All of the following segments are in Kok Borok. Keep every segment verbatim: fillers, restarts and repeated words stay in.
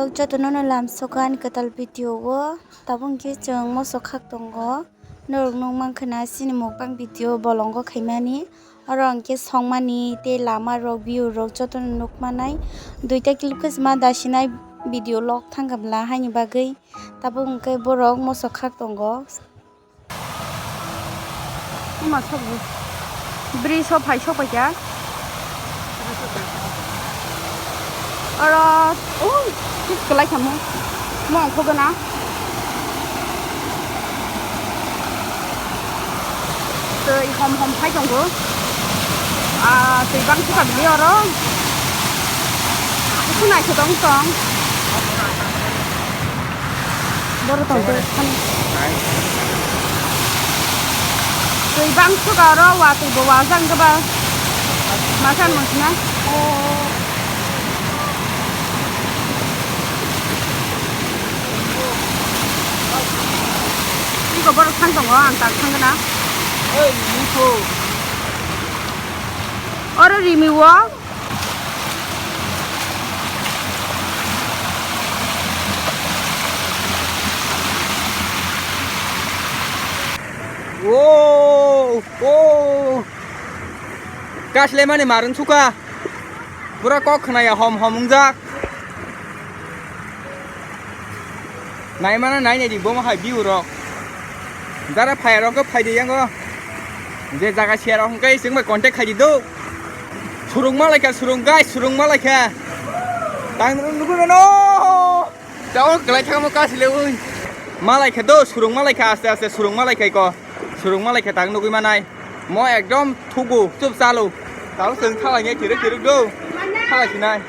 Jotono no lamsoka ani kwtal video o, tabuk hwnkhe chwng moso khak tongo. Norok nukmankha na chini mukbang video bolongo khaimani. Oro hwnkhe songmani tei lama rok, view rok jotono nukmanai. Duita clip khe sima dasinai video log thangkha bwla haini bagwi. Tabuk hwnkhe borok moso khak tongo. Ima sokbo. Bridge o phai sokpaikha. Oro, oh, kis kwlai khamu. Mo ang khogana. Twi hom hom phai tongo. Ah, twi bang sukha bili oro. Kusu nai se tong tong. Boro tong tong. Twi bang sukha oro, wa twi bo wa jang khe ba. Masa nung sina. Iko borok thang tongo, ang tak thang gana. Oi, nukho. Oro rimi o. Wo, wo. Kasle mani marung suka. Pura kok khna ya hom hom wngjak. Naimana nai nai di bomo hai view rok. Jara phai rok khe phai di yango. Je jaga sia rok hwnkhe chwng bai contact khai di do. Surung malai kha, surung guys, surung malai kha. Tang nugui mano. Tao kwlai thangmo kasile ui. Malai kha do, surung malai kha, aste aste surung malai kha iko. Surung malai kha tang nugui manai. Mo ekdom thugo, chup chalo. Tao chwng thalai nge kiruk kiruk do. Thalai sinai.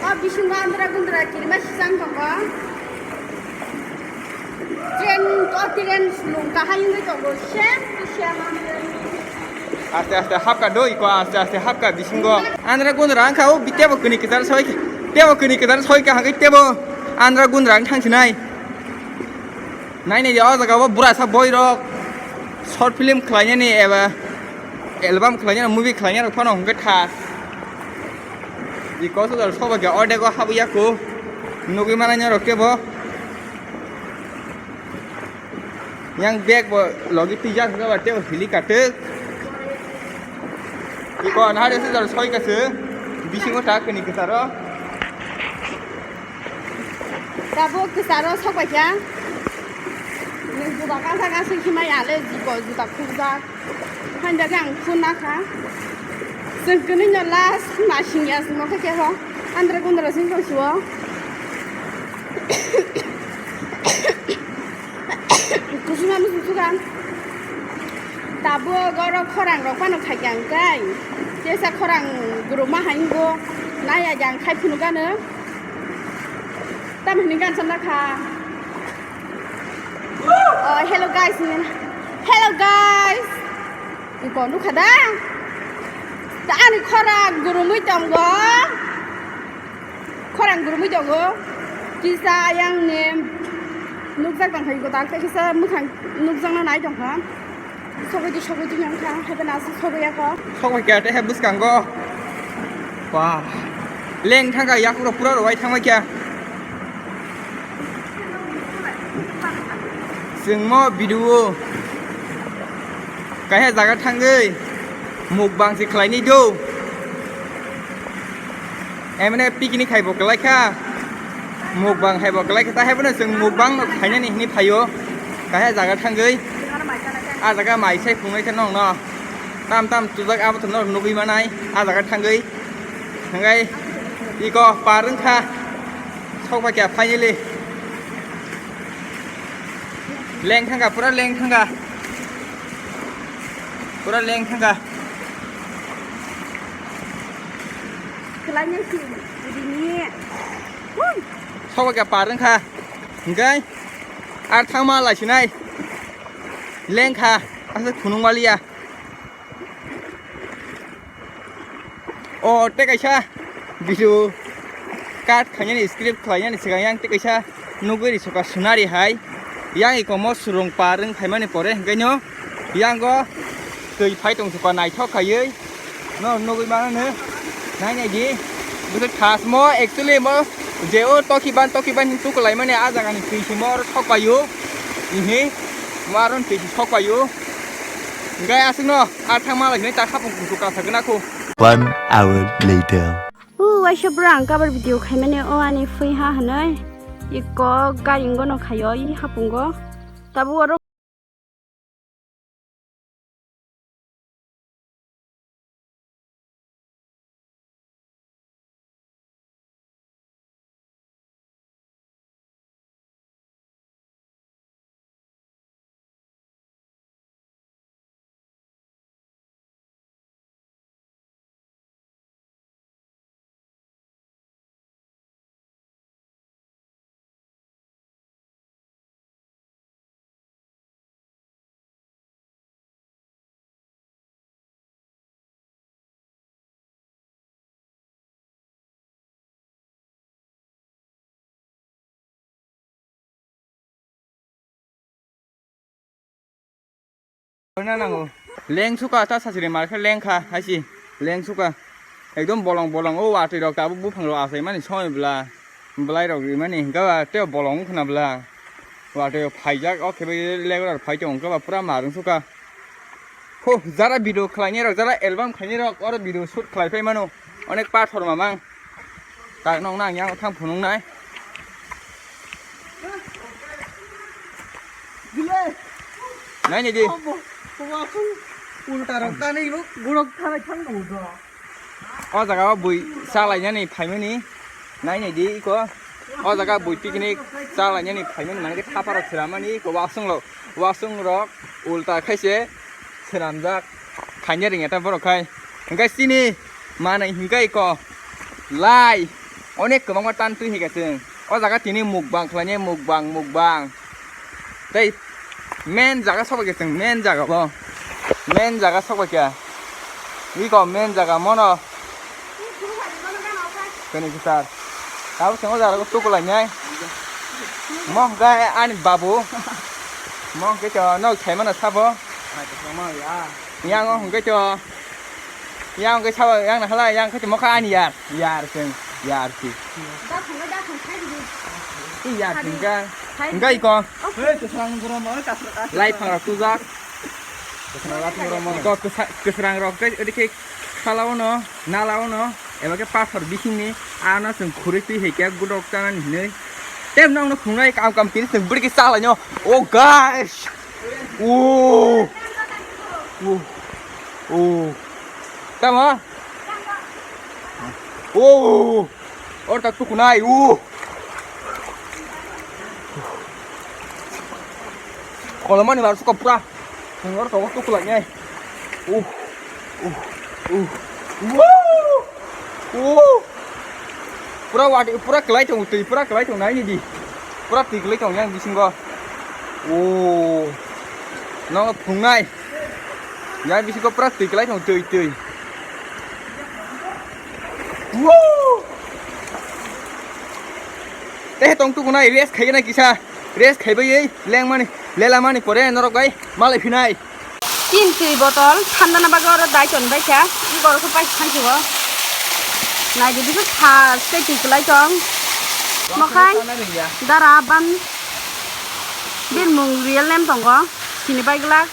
O bisingo andra gundra kirima sisang tongo. Train, o train sulung kahai wngwi tongo, sem to sem. Aste aste hapka do iko, aste aste hapka bisingo. Andra gundra wngkha o, bi tebo kini kwchar soi, tebo kini kwchar soi ka hangkhe tebo andra gundra wng thang sinai. Nai nai o jaga o burasa boy rok short film khlainani eba album khlainani, movie khlainani phano hwnkhe tha. Iko sodor soba khe ordego habwi ya kho. Nugui manai norok kebo. Yang bag bo logi twijak khe ba tei hili katuk. Iko na de sodor soi ka se. Bisingo ta kini kwcharo. Tabuk kwcharo sok bai kha. Nwng juba kasa kasa himai ale jibo juta khukjak. Hain bagwi ang phunakha. Chwng kwnwi no last masing ya chwngno khe keho. Andra gundra sing tong siwo. Kusuma musu sugan. Tabuk oro khorang rok phano khaikha hwnkhe. Tesa khorang guruma hai wngbo. Nai ya jang khai phunukgano. Tamo hwnwi gan samna kha. Oh, hello guys. Hello guys. Iko nukha da? Ta ani khorang gurumui tongo. Khorang gurumui tongo. Kisa ayang ni nukjak tong kha iko tak kisa mukhang nukjakna nai tong kha. Sogwi di, sogwi di, yang kha, hai bana aswk sogwi ya kho. Sogwi khe tei hai bwskango. Ba. Leng thangkha, yakurok pura rwai thangbai kha. Chwng mo video o kaisa jaga thangwi mukbang se khlainai do. Emne picnic hai bo kwlai kha, mukbang hai bo kwlai kha, ta hai bono chwng mukbang no khainani hinwi phaio, kaisa jaga thangwi, ah jaga mai sai phunuknai khe nokno tam tam tubak abo to norok nugwi manai, ah jaga thangwi, hwnkhe iko par wngkha, sokba khe finally leng thangkha, pura leng thangkha, pura leng thangkha. Khlainai si rini. Hui. Sokba khe par wngkha. Hwnkhe ar thangma lai sinai. Lengkha. Aswk phunuk maliya. O tei kaisa video cut khainani, script khlainani swkang yang tei kaisa nugwi ri soka sunari hai. Yang ikomo surung par wng phaimani pore hwnkhe no yango twi phai tong soka naithok khaiwi. No nugwi mano no. Nai nai di. Bwswk thasmo actually mo Je o toki ban, toki ban hin tuku lai mani a jaga ni twi simo oro sok paio. Ihi, mo aro ni twi si sok paio. Hingke aswk no, a thang ma lai hinui ta hapung kusu kasa gana kho. One hour later. O waisa bwrang kabar video khaimani o ani phui ha hinui. Iko gari ngono khaio i hapungo. Tabuk oro Na nango. Leng suka ta sasiri mar khe leng kha haisi. Leng suka. Ekdom bolong bolong o watwi rok tabuk buphang rok achai mani somoi bwla. Bwlai rok rimani hinkhe ba tei bolong wngkha na bwla. Watwi rok phaijak o khe bai legra rok phai tongo hinkhe ba pura mar wng suka. Ho jara video khlainai rok jara album khlainai rok oro video shoot khlai phai mano. Onek pathor mamang. Tak nokna ang yang thang phunuknai. Nai ni di. Ulta rok ta ni gurok thang thang tong jo. O jaga o bui chalainani phaimani. Nai ni di iko. O jaga bui picnic chalainani phaimani mane khe thapa rok swnamani iko wasung rok. Wasung rok ulta khaise. Swnamjak khaina ringya ta borok khai. Hingkhe chini manwi hingkhe iko lai onek kwbangma tan twi hika chwng. O jaga tini mukbang khlainai mukbang mukbang. Tei main jaga sokbaikha chwng main jaga bo. Main jaga sokbaikha. Iko main jaga mono. Kani kisar. Kabo chwng o jaga tukulainai. Mo hingkhe ani babu. Mo hingkhe to nok saimano sabo. Yang o hingkhe to. Yang hingkhe sabo yang nahala yang khe to mokha ani yar. Yar chwng. Yar si. I yar chwng ka. Hingkhe iko. Lai phangrok tujak. Iko kwsa-, kwsrang rok tei odi khe khala o no, nala o no, eba khe pathor bisingni ano chwng khurui twi hai khe gudok chanani hinui. Tei nokno phunuknai kam kam tini chwng bwrwi khe chalainw. Oh guys! Oh! Oh! Oh! Tamo? Oh! Oro tak tukunai, uh. Kolomani bar suka pura. Oro tak tukulai nai. Uh. Uh. Uh. Uh. Uh. Pura wadi, pura kelai tong, twi pura kelai tong nai ni di. Pura twi kelai tong yang bisingo. Oh. Nong phungnai. Yang bisingo pura twi kelai tong, twi, twi. Woo! Tei tong tukunai rest khaigena kisa. Rest khaibai lengmani, lelamani pore norok bai malai phinai. Tin twi botol thanda na bagwi oro daiton bai kha. Iko oro khe pai thansi o. Naidi bisu thas tei twi kwlai tong. Mokhai dara ban birmung real name tongo. Sini bai glak.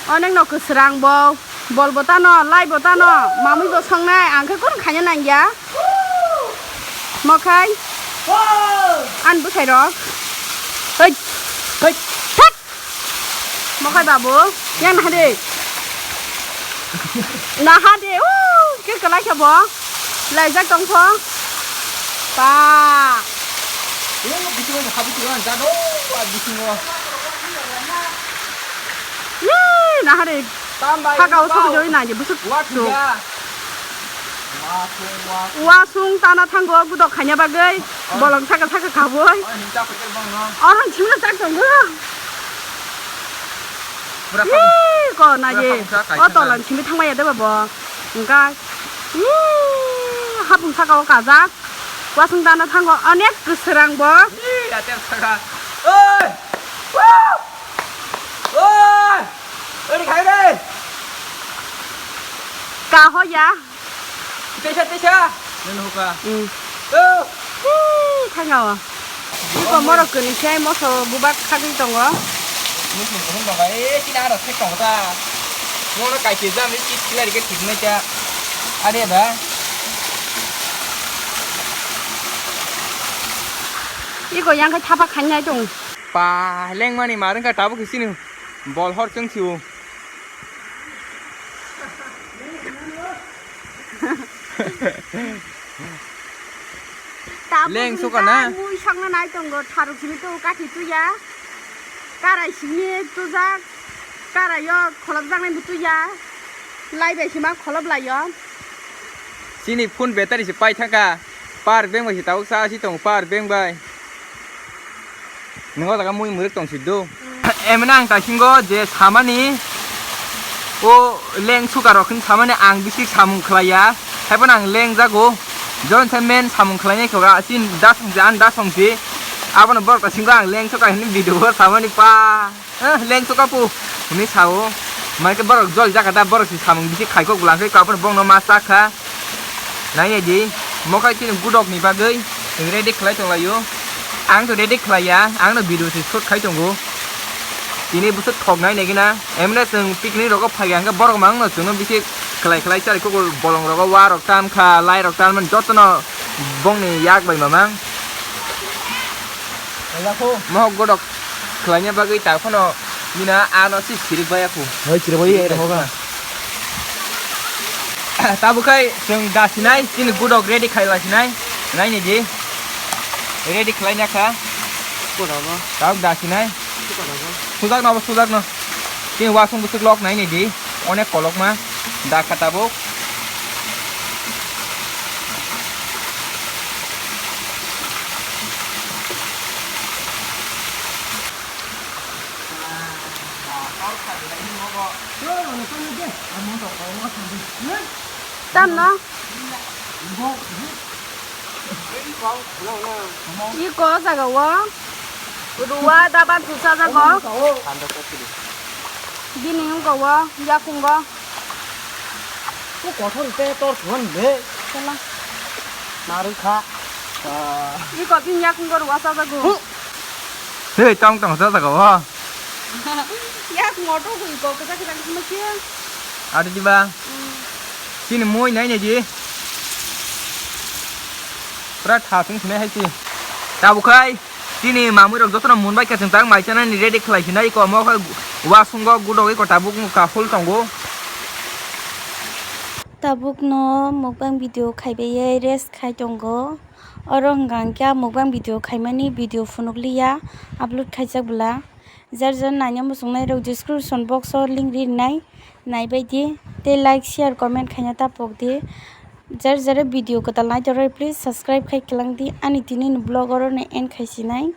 Onek no kwsrang bo. Bol bo tano, lai bo tano, mamui bo songnai, ang khe kunu khaina nangya. Mokhai. Ani bwsai rok. Hoi, hoi, thak. Mokhai babu, yang naha de. Naha de, uh, khe kwlai khe bo. Laijak tong pho. Ba. Bisingo habu tugan jado, bisingo. Yee, naha de. Tambai, saka o wow. Sok joi na je busuk. Wa sung. Wa sung, wa sung. Wa sung tana thango gudok khaina bagwi. Oh. Bolong saka saka kaboi. Oh, hinta pakai bang no. Orang chimna tak tong go. Pura. Yee, ko na je. Pura kaisa. O tolan chimna thangmaya de babo. Engka. Yee, hapung saka o kajak. Wa sung tana thango onek kwsrang bo. Yee, ater saka. Oi! Woo! Oi! Oi, khai re! Kaho ya? Teisa, teisa! Nini huka. Hmm. Oh. Hmm, thangao. Iko morok kini sai moso bubak khagwi tongo. Musu musu tongo. Eh, chini aro thek tongo ta. Mono kaike jam ni kit kila rike thik nai ta. Are ba. Iko yang khe thapa khainai tong. Pa lengmani marwng kha tabuk sini bol hor chwng sio. Tabuk Leng hwnka suka na? Mui sokna nai tongo, tharuk simi tu kathi tuya, karai simi tujak, karai o kholop jaknai bo tuya, lai bai sima kholop lai o. Chini phone battery se pai thangkha, power bank bai se tabuk charge tongo, power bank bai. Nungo jaga mui mwrwk tong si do. Emne ang taisingo je samani o leng suka rok hin samani ang bisi samung khlaiya. Haiphano ang leng jago. Jon se men samung khlainai khoga asin da song je an da song je. Abono borok taisingo ang leng suka hin video o samani pa. Eh, leng suka pu. Hwnwi sao. Mai khe borok jol jaka da borok si samung bisi khaikok bwlangkhe abono bongno ma sakha. Nai nai di, mokhai chini gudok ni bagwi chwng ready khlai tong laio. Ang to ready khlaiya, ang no video se shoot khai tongo. Tini bwswk thok nai nai gina, emne chwng picnic rogo phaiya hwnkhe borok mang no chwngno bisi khlai khlai chari kok bolong rogo wa rok tan kha, lai rok tan man jotono bongni yak bai mamang. Mohok gudok khlaina bagwi ta phano bina ano si sirik baya khu. Hoi, sirik baya, eh, hoga. Tabuk khai chwng da sinai, chini gudok ready khai la sinai. Nai ni di. Ready khlai na kha. Koda ba? Tabuk da sinai. Koda ba? Sujak no, sujak no. Chini wasung bwswk lok nai ni di. Onek kolokma. Da kha tabuk. Tam no? Iko jaga o ruwa daban susa jago. Bini wngko o yakungo. O kothor te tor thon be. Kela. Narwkha. Iko bini yakungo ruwa sa jago. Hei, tong tong sa jago o. Yak motor ko iko kisa kisa kisa kisa. Adi diba? Hmm. Chini moi nai nai di. Pura tha sung sinai hai si. Tabuk khai chini mamui rok jotono mun bai khe chwng tak mai chanani ready khlai sinai iko mo khai wasungo gudok iko tabuk ka hul tongo. Tabuk no mukbang video khaibai rest khai tongo. Oro hwnkha hwnkhe mukbang video khaimani video phunukliya upload khaijak bwla. Jar jar naina muchungnai rok description box o link rinai, naibai di tei like, share, comment khaina ta pok di. Jar jar video kwtal nai toroi please subscribe khai kwlang di. Ani tini ni vlog oro no end khai sinai.